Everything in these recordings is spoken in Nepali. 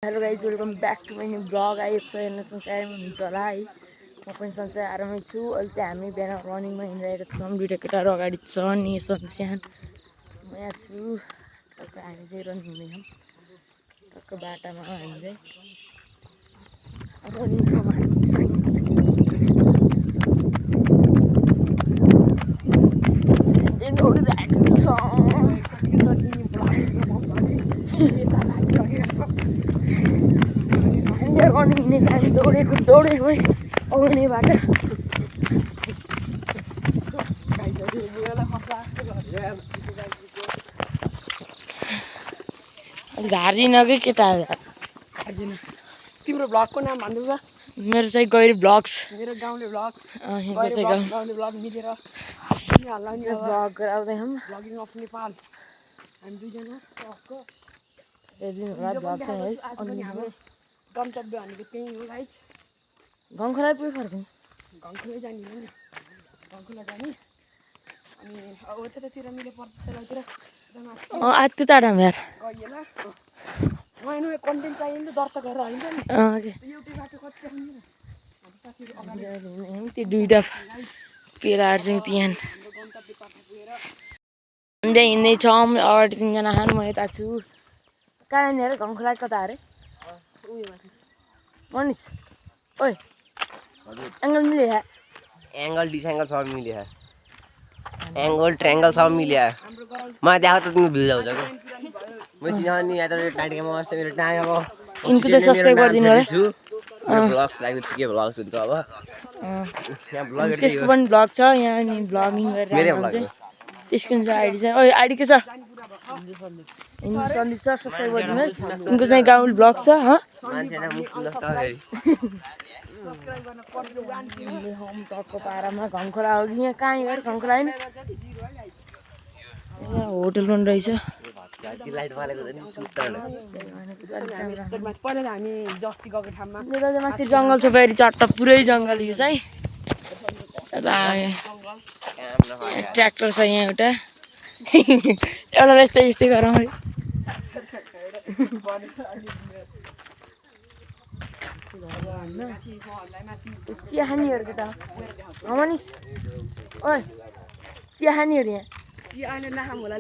hello guys welcome back to my new blog आएको छ हेर्न सन्चै हुनुहुन्छ होला है म पनि सन्चै आरामै छु अहिले चाहिँ हामी बिहान रनिङमा हिँडिरहेको छौँ दुईवटा केटाहरू अगाडि छ नि सन्स्यान म यहाँ छु टक्क हामी चाहिँ रनिङ हुँदैछौँ टक्क बाटामा हामी चाहिँ रनिङ छ रनिङ हिँडेको हामी दौडेको आउने बाटो झार्जिन कि केटा तिम्रो ब्लगको नाम भन्नु त मेरो चाहिँ गैरी ब्लग्स मेरो गाउँले ब्लग गाउँले ब्लग मिलेर ब्लग गराउँदैछौँ ब्लगिङ अफ नेपाल हामी दुईजना ब्लग चाहिँ है हाम्रो गन्तव्य भनेको त्यही हो गाइज गाउँखोला पुरै फर्कौँ घङखोलै जाने हो नि घङखोला जाने अनि अब त्यतातिर मिले पर्छतिर आज त्यो टाढामा यार गइएला नयाँ कन्टेन्ट चाहियो नि त दर्शकहरू होइन नि एउटै बाटो कति आउने त्यो दुईवटा पेलाहरू चाहिँ त्यहाँ गन्तव्य पार्टी पुगेर हामी हिँड्दैछौँ अगाडि तिनजना छन् म यता छु कहाँ जाने अरे घङखोला कता अरे मनिष ओइ एङ्गल मिले है एंगल डिसेंगल सब मिले है एंगल ट्रायंगल सब मिले है मैं देखा तो तुम भूल जाओ मैं सीधा नहीं आता मेरे टाइट के मार से मेरे टाइम अब इनको चाहिँ सब्स्क्राइब गरिदिनु होला ब्लग्स लाइक के ब्लग्स हुन्छ अब यहाँ ब्लगर त्यसको पनि ब्लग छ यहाँ नि ब्लगिङ गरेर हुन्छ त्यसको चाहिँ आइडी चाहिँ ओइ आइडी के छ सन्दीप छ सब्स्क्राइब गरिदिनु उनको चाहिँ गाउँ ब्लग छ ह मान्छेले मुख नस्ता गरी हम टक्क पारामा घङखोला हो कि यहाँ कहाँ यार घङखोला होइन यहाँ होटल पनि रहेछ लाइट बालेको छ नि चुट्टा पहिला त हामी जस्ती गएको ठाउँमा यो त माथि जङ्गल छ फेरि चट्ट पुरै जङ्गल यो चाहिँ यता ट्र्याक्टर छ यहाँ एउटा एउटा यस्तै यस्तै गरौँ है चिया खानेहरू केटा मनिष ओइ चिया खानेहरू यहाँ चिया अहिले नखाम होला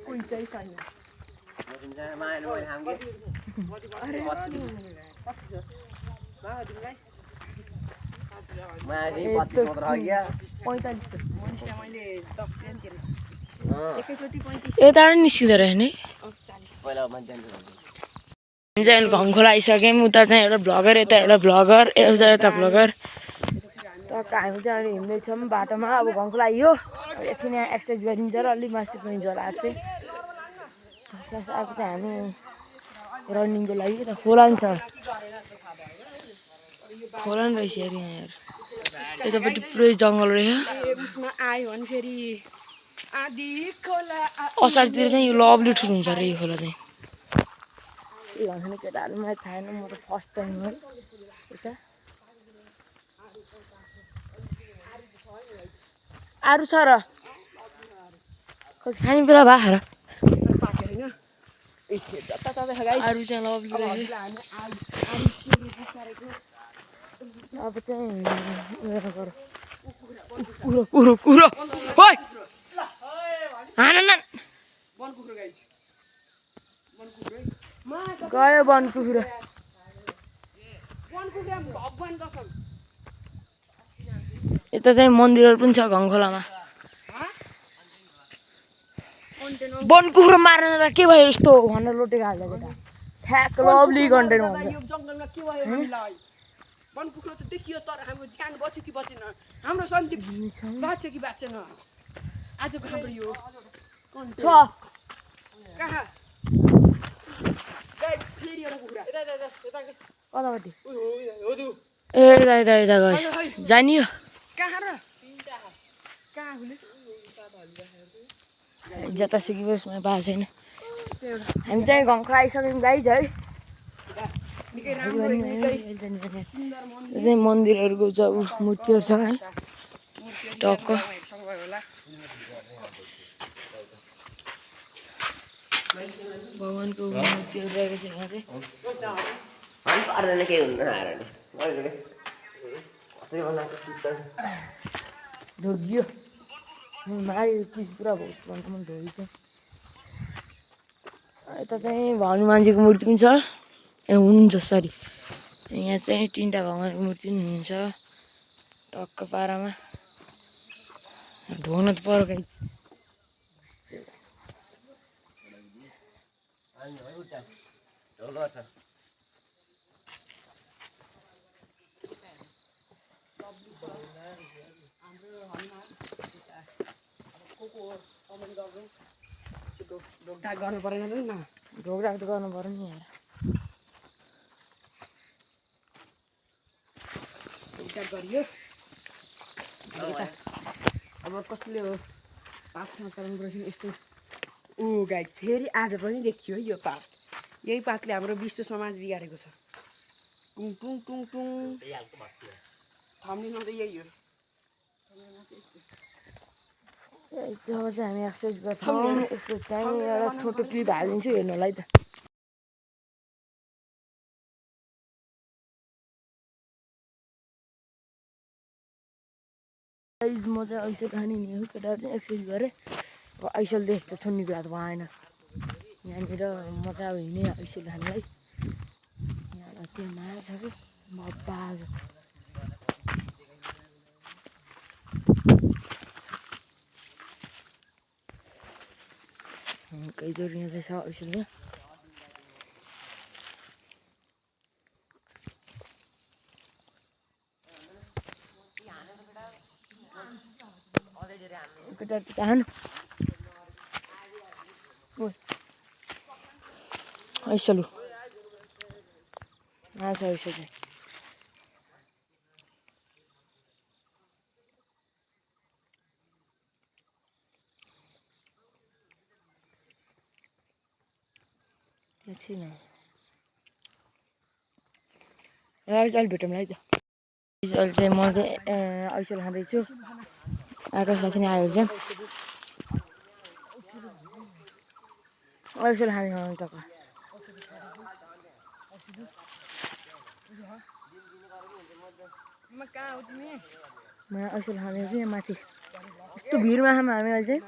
कोही चाहिँ छैन यता निस्किँदो रहेछ नि हामी चाहिँ अहिले घङखोला आइसक्यौँ उता चाहिँ एउटा ब्लगर यता एउटा ब्लगर यता ब्लगर टक्क हामी चाहिँ अहिले हिँड्दैछौँ बाटोमा अब घङखोला आइयो एकछिन यहाँ एक्सर्साइज गरिन्छ र अलिक मासु पाइन्छ होला आज चाहिँ आएको चाहिँ हामी रनिङको लागि यता खोला नि छ खोला नि रहेछ यार यहाँ यार यतापट्टि पुरै जङ्गल रहेछ उसमा आयो भने फेरि असारतिर चाहिँ यो लभली ठुलो हुन्छ अरे यो खोला चाहिँ के भन्छ नि केटाहरू मलाई थाहा छैन म त फर्स्ट टाइम हो यता अरू छ र खानेकुरा भयो र अरू चाहिँ लभली रहेछ अब चाहिँ कुरो कुरो गयो वन कुखुरा यता चाहिँ मन्दिरहरू पनि छ घङखोलामा वन कुखुरा मार्न त के भयो यस्तो भनेर लोटेको हाल्छ केटा ठ्याक लभली कन्टेन्ट भन्छ जङ्गलमा के भयो हामीलाई वन कुखुरा त देखियो तर हाम्रो ज्यान बच्यो कि बचेन हाम्रो सन्दीप बाँच्यो कि बाँचेन आजको हाम्रो यो छ कहाँ फेरि एउटा कुखुरा कतापट्टि ए यता यता यता गएछ जानियो कहाँ र कहाँ जतासुकै होस् म पाएको छैन हामी चाहिँ घङखोला आइसक्यौँ गाइज है मन्दिरहरूको छ मूर्तिहरू छ है टक्क भगवान्को मूर्तिहरू रहेको छ यहाँ चाहिँ हामी पार्दैन केही हुन्न आएर ढोगियो मायो चिज पुरा भयो भन्दा पनि ढोगी चाहिँ यता चाहिँ हनुमानजीको मूर्ति पनि छ ए हुनुहुन्छ सरी यहाँ चाहिँ 3टा भगवान्को मूर्ति पनि हुनुहुन्छ टक्क पारामा ढोग्न त पर्यो गाइस ढोकढाक गर्नु परेन नि न ढोगढाक त गर्नु पर्यो नि यार ढोकढाक गरियो अब कसले हो पाप संस्करण गरेपछि यस्तो ऊ गाइस फेरि आज पनि देखियो यो पाप यही पापले हाम्रो विश्व समाज बिगारेको छ टुङ टुङ टुङ टुङ थम्नेलमा त यही हो जब चाहिँ हामी एक्सर्साइज गर्छौँ यसको चाहिँ एउटा छोटो क्लिप हालिदिन्छु हेर्नुलाई त गाइस म चाहिँ ऐसल खाने नि हो केटाहरू चाहिँ एक्सर्साइज गरेँ अब ऐसल देश त छोड्ने कुरा त भएन यहाँनिर म चाहिँ अब हिँडेँ ऐसल खानेलाई यहाँ त्यो माया छ कि बाबा कई जोर यहाँ चाहिँ छ ऐसलमा केटाहरू चाहनु ऐसलु आछ ऐसल चाहिँ छैन अहिले भेटौँ है त अहिले चाहिँ म चाहिँ ऐसल खाँदैछु आएको साथी नै आयो चाहिँ ऐसल खाने खानु त म ऐसल खाने चाहिँ माथि यस्तो भिडमा छौँ हामी अहिले चाहिँ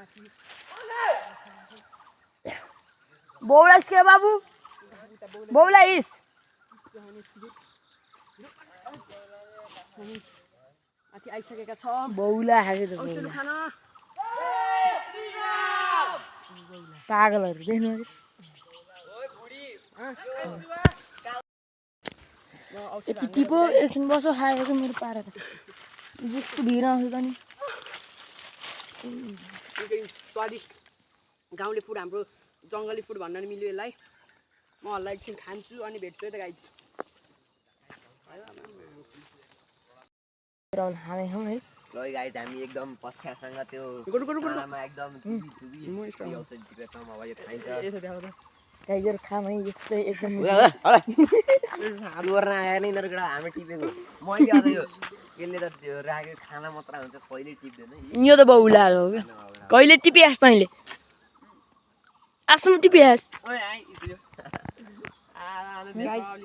बौलाइस के बाबु बौलाइस माथि आइसकेका छ बौला खाएको त औषध खान पागलहरू देख्नु यति टिपो एकछिन बसो खाएको चाहिँ मेरो पारा त जस्तो भिड आउँछ त नि स्वादिष्ट गाउँले फुड हाम्रो जङ्गली फुड भन्न मिल्यो यसलाई म हल्ला एकछिन खान्छु अनि भेट्छु है त गाइज खाने छौँ है ल गाइस हामी एकदम पछ्यासँग त्यो खानामा एकदम टाइगर खाम है यस्तै एकदम गर्न आएर नि यिनीहरूको हामी टिपेको मैले आज यो यसले त त्यो राखेको खाना मात्र हुन्छ कहिले टिप्दैन यो त बौला हो क्या कहिले टिपिहास् तैँले आफ्नो टिपिहास्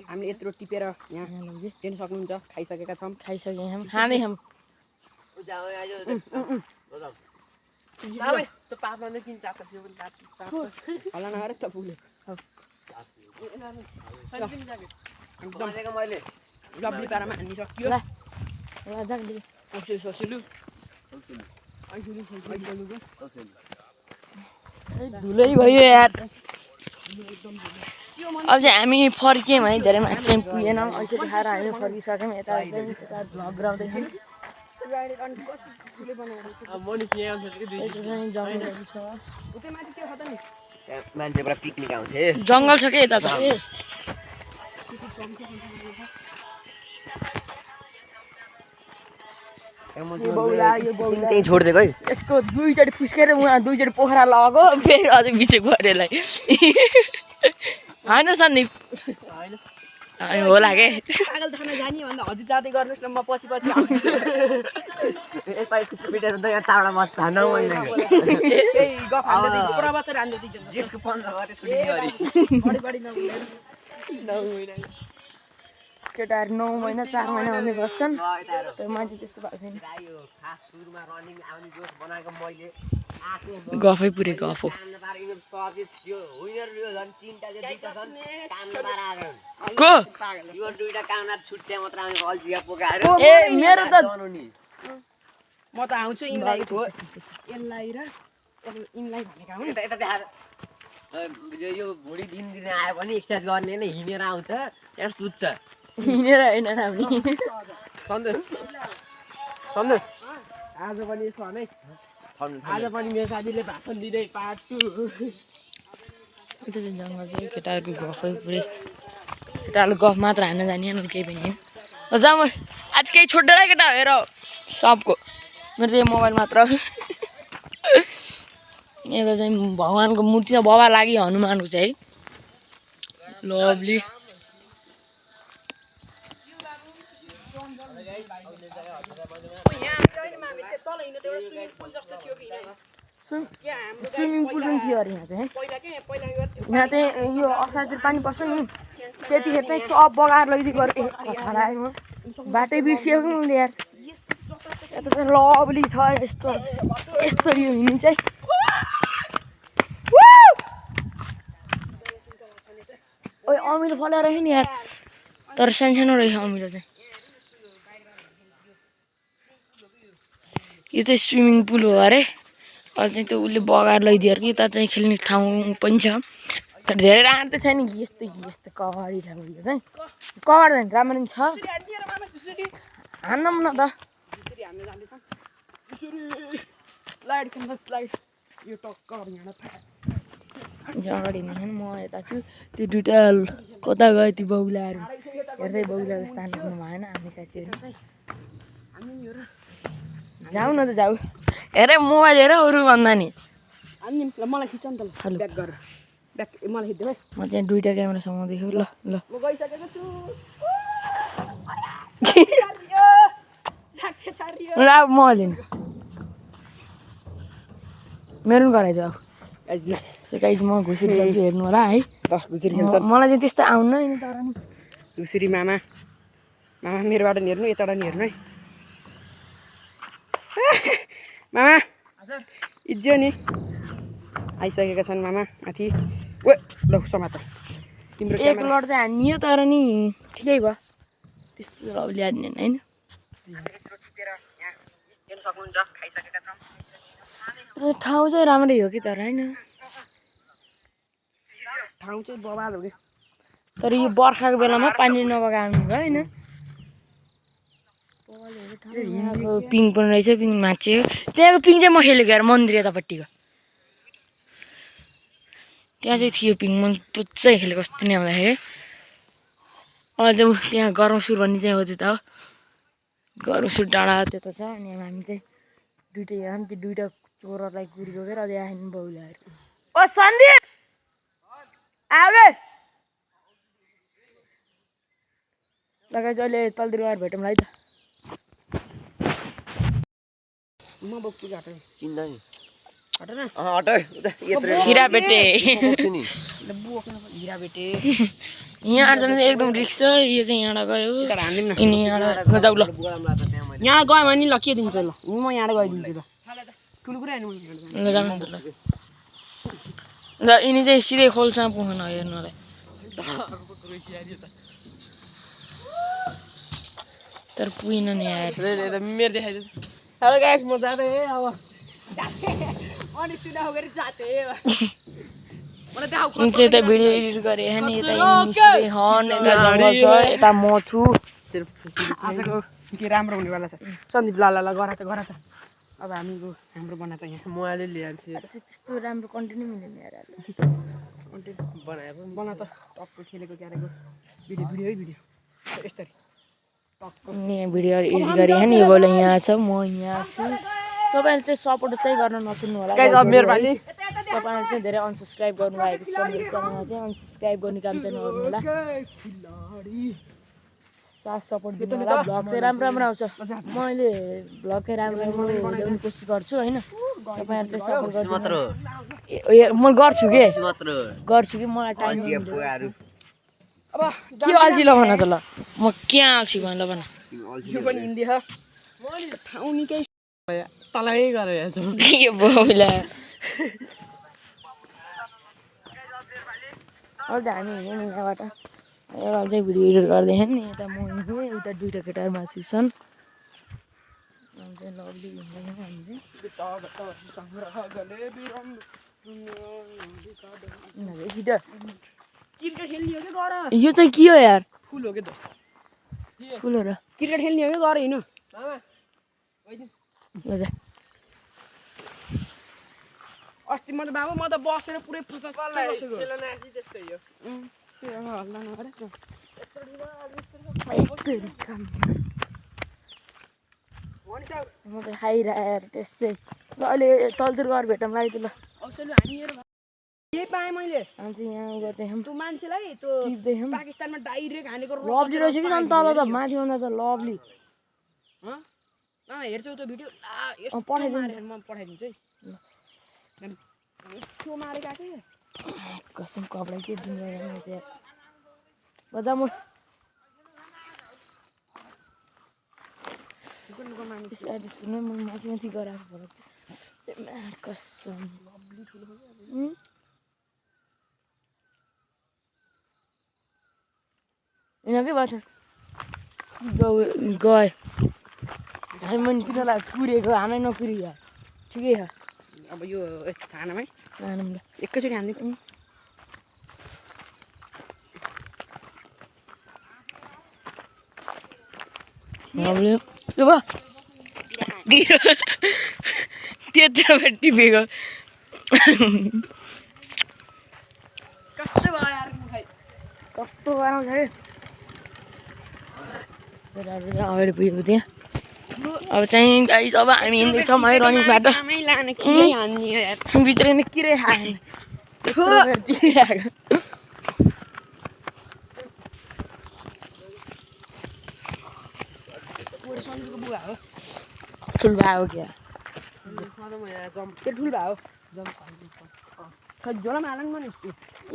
हामीले यत्रो टिपेर यहाँ हेर्न सक्नुहुन्छ खाइसकेका छौँ खाइसकेँ छौँ खाँदै छौँ हल्ला नगर त पुग्यो एकदम मैले लब्ली पारामा हानिसक्यो ससिलु धुलै भयो यार अझै हामी फर्क्यौँ है धेरै माथि चाहिँ पुगेनौँ ऐसरी खाएर हामी फर्किसक्यौँ यता भ्लग गराउँदैछौँ मान्छे पुरा पिकनिक आउँछ जङ्गल छ कि यता त त्यही छोडिदिएको है यसको दुईचोटि फुस्केर उहाँ दुईचोटि पोखरा लगाएको फेरि अझै बिचेको अरे यसलाई होइन सन्दीप होला के पागल थाना जाने भन्दा हजुर जाँदै गर्नुहोस् न म पछि पछि आउँछु पिटेर त यहाँ चावडा बच्चा 9 महिना त्यही गफ हान्दै दिन्छु प्रवचन हान्दै दिन्छु जेठको 15 गते छुट्टी दियो अरे बढी बढी नबोलेर 9 महिना केटाहरू 9 महिना 4 महिना भन्ने बस्छन् तर मान्छे त्यस्तो भएको छैन खास सुरुमा रनिङ आउने जोस बनाएको मैले आको गफै पुरै गफ हो को यो दुईटा कामना छुट्या मात्र आउने अल्छिया पोकाएर ए मेरो त म त आउँछु यिनलाई हो यसलाई र यिनलाई भनेको हुँ यता देखा यो भुँडी दिनदिनै आयो भने एक्सर्साइज गर्ने नै हिँडेर आउँछ त्यहाँ सुत्छ हिँडेर होइन राम्री सन्देश सन्देश आज पनि यसो भने आज पनि मेरो साथीले भाषण दिँदै पार्ट 2 त्यो चाहिँ जङ्गल चाहिँ केटाहरूको गफै पुरै केटाहरूले गफ मात्र हान्न जाने केही पनि होइन जाउँ आज केही छोडेर केटा हेर सबको मेरो चाहिँ मोबाइल मात्र यता चाहिँ भगवान्को मूर्ति छ बाबा लागि हनुमानको चाहिँ लभली स्विमिङ पुल पनि थियो अरे यहाँ चाहिँ यहाँ चाहिँ यो असारतिर पानी पर्छ नि त्यतिखेर चाहिँ सब बगाएर लैदिएको अरे हरायो बाटै बिर्सिएको नि उसले यार यता चाहिँ लभली छ यस्तो यस्तो यो हिँड्नु चाहिँ ओ अमिलो फलेर रहेछ नि यार तर सानो रहेछ अमिलो चाहिँ यो चाहिँ स्विमिङ पुल हो अरे अहिले चाहिँ त्यो उसले बगाएर लैदियो अरे कि यता चाहिँ खेल्ने ठाउँ पनि छ तर धेरै राम्रो त छैन कि यस्तो कवाडी ठाउँ यो चाहिँ कवाड चाहिँ राम्रो छ हान्नौँ न त अगाडि हिँड्नु म यता छु त्यो दुइटा कता गयो त्यो बौलाहरू हेर्दै बौलाको स्थान राख्नु भएन हामी साथीहरू जाऊ न त जाऊ हेरे मोबाइल हेर अरू भन्दा नि मलाई खिच नि त ब्याक गर ब्याक मलाई खिच्दै म त्यहाँ दुइटा क्यामेरासँग देख्यो ल ल म गइसकेको छु ल अब म लिनु मेरो पनि गराइदियो अब गाइस म घुसुरी जान्छु हेर्नु होला है मलाई चाहिँ त्यस्तो आउनु होइन तर नि घुसुरी मामा मामा मेरोबाट नि हेर्नु यताबाट नि हेर्नु है मामा इज्जो नि आइसकेका छन् मामा माथि ओ ल समात तिम्रो एक लड चाहिँ हानियो तर नि ठिकै भयो त्यस्तो लभली हान्ने होइन ठाउँ चाहिँ राम्रै हो कि तर होइन ठाउँ चाहिँ बवाल हो कि तर यो बर्खाको बेलामा पानी नबगाएको भयो होइन पिङ पनि रहेछ पिङ माछ्यो त्यहाँको पिङ चाहिँ म खेलेको यार मन्दिर यतापट्टिको त्यहाँ चाहिँ थियो पिङ मन पुच्चै खेलेको कस्तो नि आउँदाखेरि अहिले चाहिँ त्यहाँ गरौँसुर भन्ने चाहिँ हो त्यो त हो गरौँसुर डाँडा त्यता छ अनि हामी चाहिँ दुइटै यहाँ त्यो दुइटा चोरहरूलाई गुडी बोकेर अझै आएन बौलाहरू ओ सन्दीप आगे लगाइ अहिले तलतिर गएर भेटौँ है त म बोक्छु घाटो किन्दा नि हट न हट हिरा बेटे नि हिरा बेटे यहाँ जानु चाहिँ एकदम रिक्स छ यो चाहिँ यहाँबाट गयो अनि यहाँबाट जाऊ ल यहाँ गयो भने ल के दिन्छ ल म यहाँबाट गइदिन्छु ल ठुलो कुरा हेर्नु ल जानु त ल ल यिनी चाहिँ सिधै खोल्छमा पुग्नु हेर्नुलाई तर पुगेन नि यार मेरो देखाइदिनु हेलो गाइस म जाँदै है अब अनि सुनाउ गरी जाते मलाई देखाउ यिनी चाहिँ यता भिडियो एडिट गरे नि यता सिधै हन यता जङ्गल छ यता म छु आजको के राम्रो हुनेवाला छ सन्दीप ल ल गर त अब हामीको हाम्रो बना त यहाँ म अहिले लिइहाल्छु त्यस्तो राम्रो कन्टेन्ट मिलेन यार कन्टेन्ट बनाए पनि बना त टक्क खेलेको क्यारेको भिडियो है भिडियो यस्तरी नि भिडियो एडिट गरे नि यो बोल यहाँ छ म यहाँ छु तपाईँले चाहिँ सपोर्ट चाहिँ गर्न नछुन्नु होला मेरो तपाईँले चाहिँ धेरै अनसब्सक्राइब गर्नुभएको छ मेरो च्यानलमा चाहिँ अनसब्सक्राइब गर्ने काम चाहिँ नगर्नु होला साथ सपोर्ट दिनु होला भ्लग चाहिँ राम्रो राम्रो आउँछ मैले भ्लग चाहिँ राम्रो राम्रो ल्याउने कोसिस गर्छु होइन तपाईँहरू चाहिँ सपोर्ट गर्नु मात्र म गर्छु के मात्र गर्छु कि मलाई टाइम पुगाहरू अब के अल्छी ल भन त ल म क्या अल्छी भन ल भन यो पनि हिन्दी हो ठाउँ निकै तलै गरेर के बोला अब त हामी हिँड्यौँ नि यहाँबाट एउटा चाहिँ भिडियो एडिट गर्दैछ नि यता म हिँड्छु उता दुइटा केटाहरू माथि छन् हामी चाहिँ लभली हिँड्दैछौँ हामी चाहिँ यिनीहरू छिटो क्रिकेट खेल्ने हो कि गर यो चाहिँ के हो यार फुल हो कि त फुल हो र क्रिकेट खेल्ने हो कि गर हिँड्नु यो चाहिँ अस्ति म त बाबु म त बसेर पुरै फुटबल म त खाइरहेर त्यसै ल अहिले तलतिर गएर भेटौँ लागि त ल के पाएँ मैले हामी चाहिँ यहाँ गर्दैछौँ त्यो मान्छेलाई त्यो टिप्दैछौँ पाकिस्तानमा डाइरेक्ट हानेको लभली रहेछ कि झन् तल त माथिभन्दा त लभली हेर्छौ त्यो भिडियो पठाइदिनु म पठाइदिन्छु है त्यो मारेको आएको कसम कपडा के दिनु त्यहाँ बदा म त्यसको नै म माथि माथि गराएको कसम लभली ठुलो यिनीहरूकै बाटो गयो डायमन्ड किन लाग्छ कुरेको हामै नकुरिया ठिकै छ अब यो थानामै आनन्द एकैचोटि हान्दिउँ त्यो भयो त्यत्रोमा टिपेको कस्तो भयो यार कस्तो गराउँछ अरे अगाडि पुगेको त्यहाँ अब चाहिँ गाइस अब हामी हिँड्दैछौँ है रनिङ बाटो भित्र नै किरै खायो ठुल भयो क्या त्यो ठुलो भयो झोला हालौँ न नि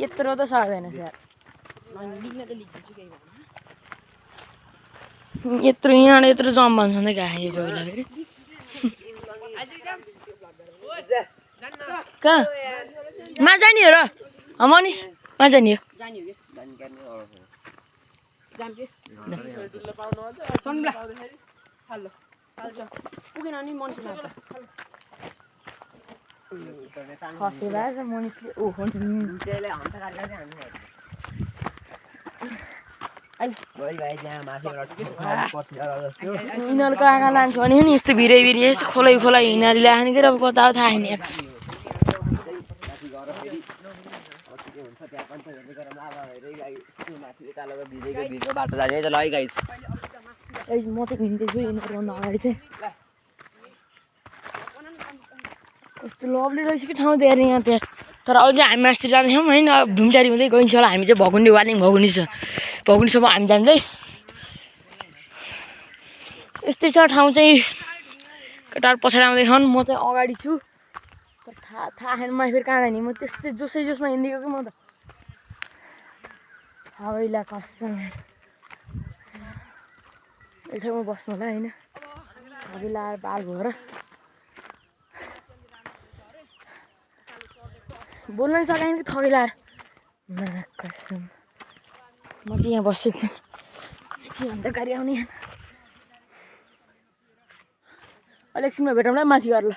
यत्रो त सक्दैन सर लिख्न त लिखिदिन्छु केही भएन यत्रो यहाँबाट यत्रो जम भन्छ नि गाई गयो फेरि कहाँ मा जाने हो र मनिष मा जाने हो जाने हो कि पुगेन नि मनिष खसे भएर मनिषले ओहो यिनीहरूको आँखा लान्छ भने नि यस्तो भिरै भिरै यस्तो खोलै खोला हिँडेर ल्याख्ने कि अब कता थाहा छैन यार बाटो जाने त ल गाइस म त हिँड्दैछु यिनीहरूभन्दा अगाडि चाहिँ कस्तो लभली रहेछ कि ठाउँ त्यहाँ यहाँ त्यहाँ तर अझै हामी मास्तिर जाँदैछौँ होइन अब धुमटारी हुँदै गइन्छ होला हामी चाहिँ भगुन्डी वालिङ भगुन्डीसम्म हामी जाँदै यस्तै छ ठाउँ चाहिँ केटाहरू पछाडि आउँदैछन् म चाहिँ अगाडि छु थाहा छैन मैले फेरि कहाँ जाने म त्यसै जोसमा हिँडिदिएको कि म त हवैला कसम एक ठाउँमा बस्नु होला होइन हवै लाएर बाल भएर बोल्न नि सकाएन कि थकै लाएर कसम म चाहिँ यहाँ बसेको के अन्त गाडी आउने एकछिनमा भेटौँला माथि गएर ल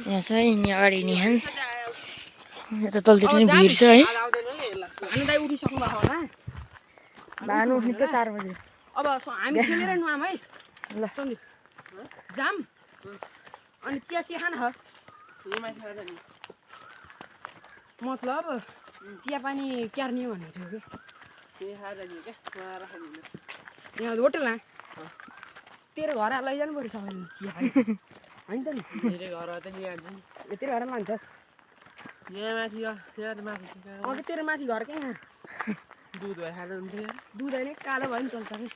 यहाँ छ यिनी अगाडि हिँड्छन् यता तलतिर नि भिड छ है भानुदाई उठिसक्नु भएको होला भानु उठ्ने त 4 बजे अब हामी खेलेर नुहाम है ल जाम अनि चिया सिया खान मतलब चिया पानी क्यार्ने हो भनेको थियो कि यहाँ होटल तेरो घर लैजानु पऱ्यो सबैले चिया खानु होइन त नि मेरो घर त लिइहाल्छु ए तेरो घर लान्छस् यहाँ माथि माथि अघि तेरो माथि घर कहाँ दुध भएर खानु हुन्थ्यो दुध होइन कालो भयो नि चल्छ कि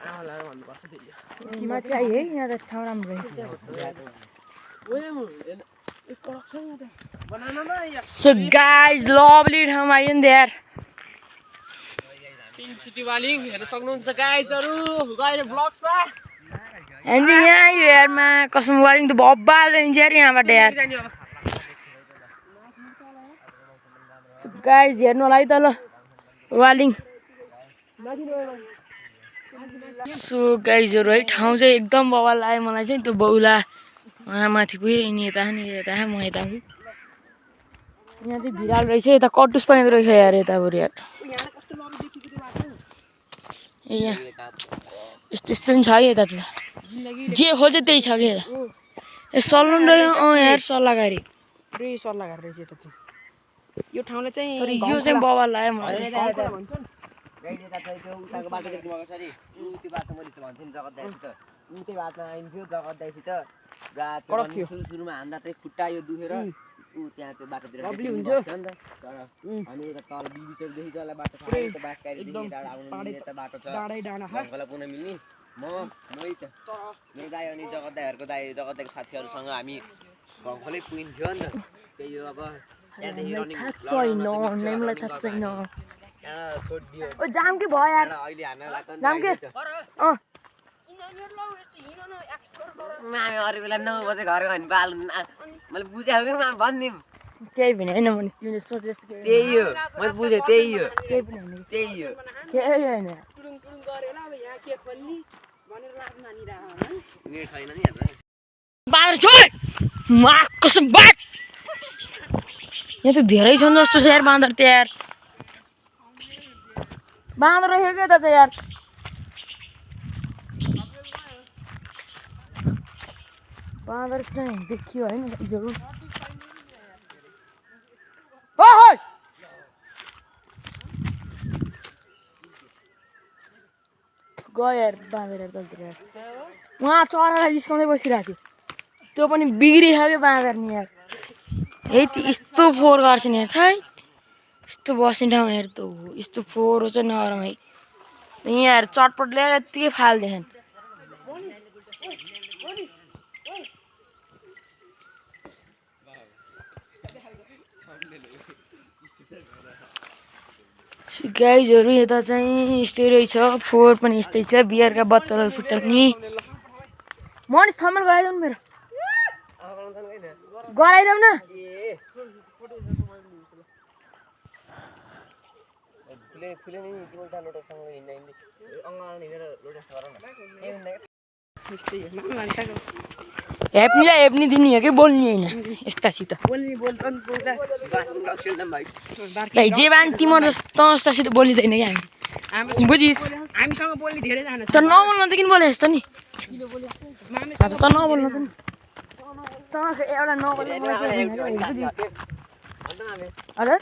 आमालाई भन्नुपर्छ फेरि माथि आयो है यहाँ त ठाउँ राम्रो सो गाइज लभली ठाउँमा आयो नि त यार पिङ्क सिटी वाली हेर्न सक्नुहुन्छ गाइजहरू गएर ब्लग्समा अनि यहाँ आयो यारमा कसम वारिङ त बब्बाल हुन्छ यार यहाँबाट यार सो गाइज हेर्नु होला है त ल वालिङ सो गाइजहरू है ठाउँ चाहिँ एकदम बवाल लाग्यो मलाई चाहिँ त्यो बौला उहाँ माथि पुगेँ अनि यता म यता यहाँ चाहिँ भिराल रहेछ यता कटुस पनि रहेछ यार यताबाट यार ए यहाँ यस्तो यस्तो पनि छ है यता त जे खोज्यो त्यही छ कि यता ए सलुन रहेछ यार सल्लाहकारी रे सल्लाह गरेर रहेछ त यो ठाउँलाई चाहिँ तर यो चाहिँ बवाल लाग्यो मलाई भन्छ नि गाइडले त त्यो उताको बाटो देख्नु भएको छ नि त्यो बाटो मैले त भन्थेँ नि जगत दाइसित त्यो बाटोमा आइन्थ्यो जगत दाइसित सुरुमा हान्दा चाहिँ खुट्टा यो दुखेर त्यहाँ त्यो बाटोतिर लभली हुन्थ्यो नि त तर अनि उता तल बिचौदेखि तल बाटो छ त बाटोदेखि यता आउनु मिल्ने यता बाटो छ ढङ्गला पुग्न मिल्ने मै त मेरो दाइ अनि जगत दाइहरूको जगत दाइको साथीहरूसँग हामी घङ्खलै पुगिन्थ्यो नि त त्यही हो अब त्यहाँदेखि रनिङ छैन त्यहाँ छोडिदियो ओ जाम के भयो यार अहिले हान्न लाग्छ जाम के मामे अरू बेला 9 बजे घर गयो भने बाल मैले बुझेको कि भनिदिउँ केही पनि होइन भनेपछि तिमीले सोचे जस्तो केही त्यही हो मैले बुझेँ त्यही हो केही पनि होइन त्यही हो केही होइन टुडुङ टुडुङ गरेर अब यहाँ के खोल्ने भनेर लाज मानिरहेको नेट छैन नि यहाँ बाहिर छोड कसम बाट यहाँ त धेरै छन् जस्तो छ यार बाँदर त यार बाँदर रहेको यता त यार बाँदर चाहिँ देखियो होइन जरुर गयो यार बाँदर यार तलतिर यार उहाँ चरालाई जिस्काउँदै बसिरहेको थियो त्यो पनि बिग्रिसक्यो बाँदर नि यार है यस्तो फोहोर गर्छ नि यार थाहै यस्तो बस्ने ठाउँ हेर त यस्तो फोहोर चाहिँ नगरौँ है यहाँ चटपट ल्याएर यत्तिकै फालिदिएछन् गाइजहरू यता चाहिँ यस्तै रहेछ फोहोर पनि यस्तै छ बियरका बोतलहरू फुटाउने मनिस थर्मल गराइदेऊ न मेरो गराइदेऊ न हेप्नीलाई हेप्नी दिने हो कि बोल्ने होइन यस्तासित भाइ जे भए पनि तिम्रो जस्तासित बोलिँदैन कि हामी बुझिस् हामीसँग बोल्ने धेरैजना त नबोल्न त किन बोले जस्तो नि हजुर त नबोल्नु त नि एउटा नबोल्नु हजुर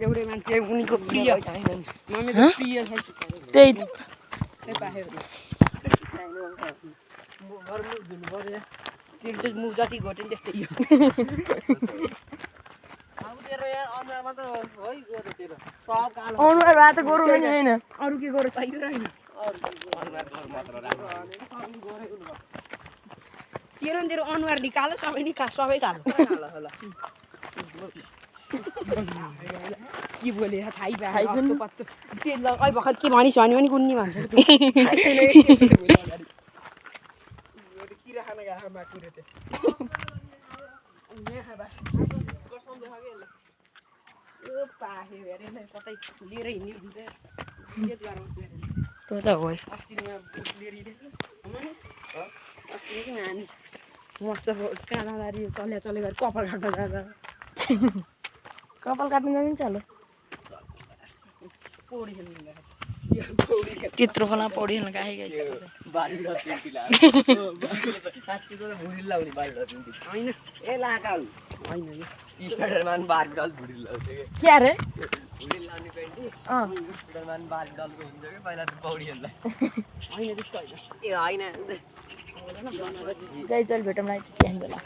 एउटै मान्छे उनीको प्रिय त्यही मुख जति घोट्यो नि त्यस्तै हो अनुहार भए त गोरु पनि होइन अरू के गोरो चाहियो र होइन तेरो न तेरो अनुहार निकालो सबै सबै कालो के बोले थाहै पायो पत्तो तेल लगाइ भर्खर के भनिस् भने पनि कुन्नी भन्छ किरा खान गएको बाटो पाहे हेरे कतै लिएर हिँड्ने हुन्छ त्यो त हो मस्त कहाँ जाँदाखेरि चले गरेर कपाल काट्न जाँदा कपाल काट्नु जान्छ नि चालो पौडी खेल्नु त्यत्रो खोला पौडी खेल्न गएको गाइस बाली र पिन्टी लाग्यो साँच्चै त भुडी लाउने बाली र पिन्टी होइन ए लाकाउ होइन यो स्पाइडरम्यान बाली डल भुडी लाउँछ के क्या रे भुडी लाउने पेन्टी अँ स्पाइडरम्यान बाली डलको हुन्छ कि पहिला त पौडी खेल्दा होइन त्यस्तो होइन ए होइन गाइस अहिले भेटौँ चिया खाने बेला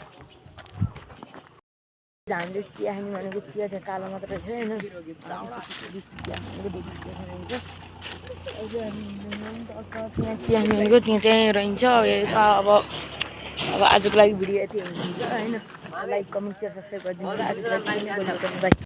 हामीले चिया खाने भनेको चिया चाहिँ कालो मात्र थियो होइन चिया खानेको चिया खानुहुन्छ त्यहाँ चिया खाने भनेको त्यहीँ रहन्छ अब आजको लागि भिडियो यति हुन्छ होइन लाइक कमेन्ट सेयर सब्सक्राइब गरिदिनु आजको लागि